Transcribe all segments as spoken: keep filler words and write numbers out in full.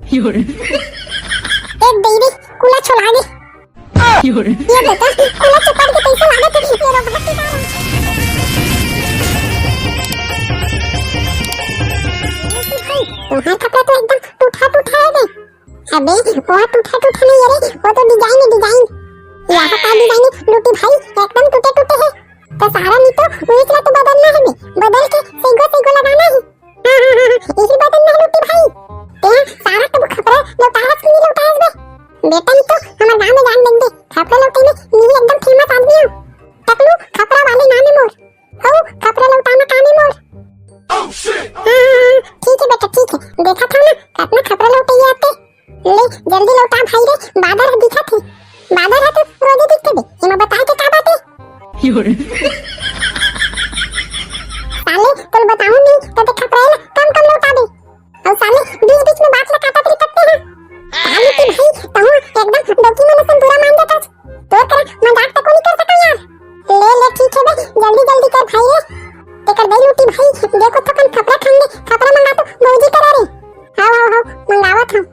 ए दई रे, कुला छोला गे। ये देखा, कुला चपट के कैसे लागत हे, ये रो भट्टी का। भाई, तुम्हारा कपड़ा तो एकदम टूटा टूटा है बे। अबे, वो टूटा टूटा नहीं है रे, वो तो डिजाइन है, डिजाइन। यहाँ का डिजाइन है, लूटी भाई, एकदम टूटे टूटे है। तो सारा नहीं तो, वही ला तो बदलना है बे, बदल के सही गो, सही गो लगाना है। हाँ, हाँ, हाँ, हाँ, यही बदलना है लूटी भाई। ते सारा तो खपरा लौटायस कि नहीं लौटायस बे? बेटा, नहीं तो हमारे गांव में जान देंगे, खपरा लौटे में नहीं एकदम फेमस आदमी हो। टकलू, खपरा वाले नाम है मोर। हो, खपरा लौटाना काम है मोर। हाँ, हाँ, हाँ, ठीक है बेटा, ठीक है। देखा था ना, अपना खपरा लौटे ये आते। ले, जल्दी लौटा भाई रे, बादर ह दिखत हे। बादर ह तो रोजे दिखथे बे, एमा बताए के का बात हे? साले, तोल बताऊं नहीं, त ते खपराए ला कम कम लौटा दे। अउ साले, बीच बीच में बात ला काटत रही कत्ते ह। का लूटी भाई, तहूं एकदम डोकी मन असन बुरा मान जाथस। तोर करा मजाक तको नहीं कर सका यार। ले, ले, ठीक है बे, जल्दी जल्दी कर भाई रे। तेकर दई लूटी भाई, देखो तो कन खपरा खंगे, खपरा मंगा तो भौजी करा रे। हाव, हाव, हाव, मंगावत हूँ।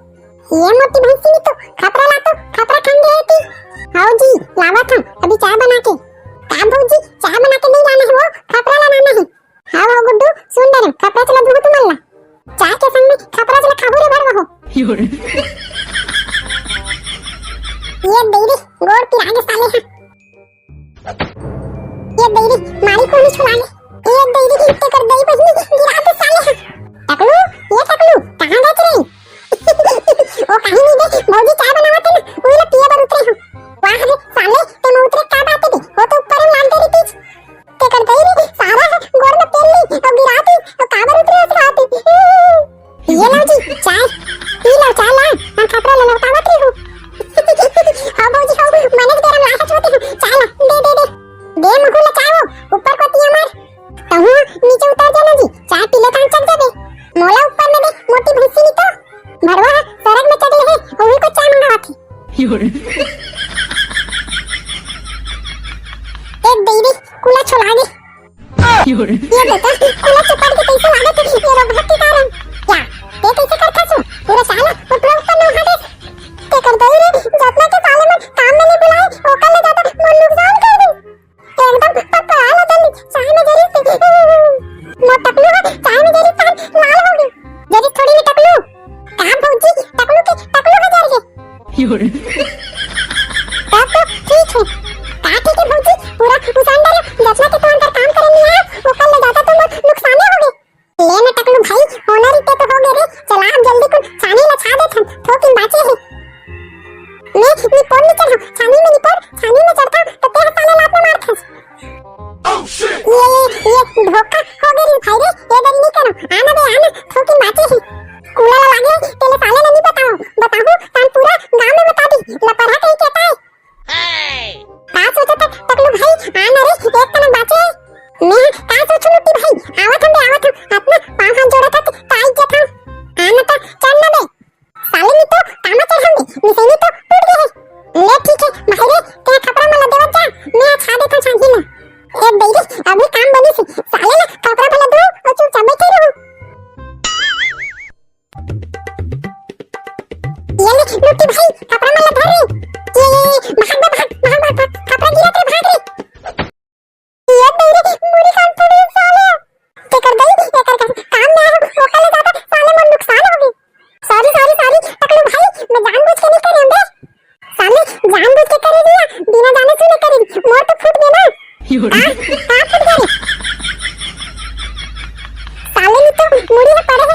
ये मोटी भैंसी नहीं तो खपरा ला तो, खपरा खंगे है ती। हाव जी, लावत हूँ, अभी चाय बना के। का भौजी, चाय बना के नहीं लाना है वो, खपरा ला लाना है। हाव, हाव, गुड्डू, सुन डरे, खपरा चला दूँ तुमन ला। चाय के संग में खपरा चला खाहू रे भड़वा हो। ये दई रे, गोड़ पिरा गे साले हा। ये दई रे, मारी कोनी छुड़ा ले। ये दई रे, तेकर दई बहिनी, गिरा दे साले हा। टकलू, ये टकलू, कहाँ गए रे? ओ कहीं नहीं बे, भौजी चाय बनावत हे ना, उही ला पिए बर उतरे हूँ। वाह रे साले, ते में उतरे का बात हे बे, वो तो ऊपर में लान दे रही थी। तेकर दई रे, सारा ह गोड़ में तेल ली, अउ गिरा दी, अउ काबर उतरे हस रात। ये लो जी, चाय। पी लो, चाय ला, हम खपरा ले लौटावत रही हूँ। हाँ भौजी, हाँ, मने के बेरा में लाहच होती हूँ, चाय ला, दे, दे, दे। दे मुँह ला चाय वो, ऊपर को तिया मार। तहूँ नीचे उतर जाना जी, चाय पी ले तो चल जाबे। मोला ऊपर में दे, मोटी भैंसी नहीं तो। भड़वा ह सरग में चढ़ ले हे, वही को चाय मंगावत हे। एक दई रे, कुला छोला गे। ये देखा, कुला चपट के कैसे लागत हे, ये रो भट्टी का रंग। क्या? ये कैसे करता सु? पूरा साला, वो पूरा ऊपर में उठा दे। ते कर दई रे, जतना के साले मन काम में नहीं बुलाए, ओकर ले ज्यादा मन नुकसान कर दे। एकदम पकड़ा ला जल्दी, चाय में जरी से। मोर टकलू ह, चाय में जरी पान लाल हो गई। जरी थोड़ी में टकलू। का भौजी, टकलू के, टकलू ह जर गे। तब तो ठीक है। का ठीक है भौजी, पूरा उसान डरे, जतना के तो अंदर काम करे नहीं आया, ओकर ले ज्यादा तो मोर नुकसाने हो गए। ले ना टकलू भाई, होना रीते तो हो गए रे। चला अब जल्दी कुछ छानी ला छा देथन, थोकिन बाचे हे। मैं निपोर नहीं चढ़ा, छानी में निपोर, छानी में चढ़ता तो तेरे साले लात में मार खस। ये, ये धोखा हो गए रे भाई रे, ये देरी नहीं करो, आना बे आना, थोकिन बाचे हे। कुला ला लागे, तेले साले ने नहीं बताओ, बताऊं, तान पूरा गांव में बता दी, लपरहा कहीं कहता है। का सोचत हस टकलू भाई? आ ना रे, एक कनक बाचे। मैं का सोचू लुट्टी भाई, आवत हन बे, आवत हन। अपना पाँव हाथ जोड़त हस, का इज्जत हस? आ ना त, चल ना बे। साले नी तो कामा चढ़ाऊंगी, निसैनी तो टूट गए है। ले ठीक है, भाई रे, तेरा खपरा मला देवत जा, मैं आज खा देता छांझी ना। ए बेरी, अभी काम बनी से, साले ना खपरा भला दो, और चुपचाप बैठे रहो। ये ले, लुट्टी भाई, खपरा मला धर रे। ये, ये, ये, भाग बे, भाग, भाग, भाग, भाग, खपरा गिरा तेरे, भाग रे। ये दई रे, मुड़ी कान फोड़े साले। तेकर दई, एकर का-, काम ना हो, ओकर ले ज्यादा साले मन नुकसान हो गई। Sorry, sorry, sorry, टकलू भाई, मैं जानबूझ के नहीं करे हूँ बे। साले, जानबूझ के करे दिया, बिना जाने सुने करे दी। मोर तो फूट गया ना। आ, आ फूट गया रे। साले नी तो मुड़ी में पड़े है,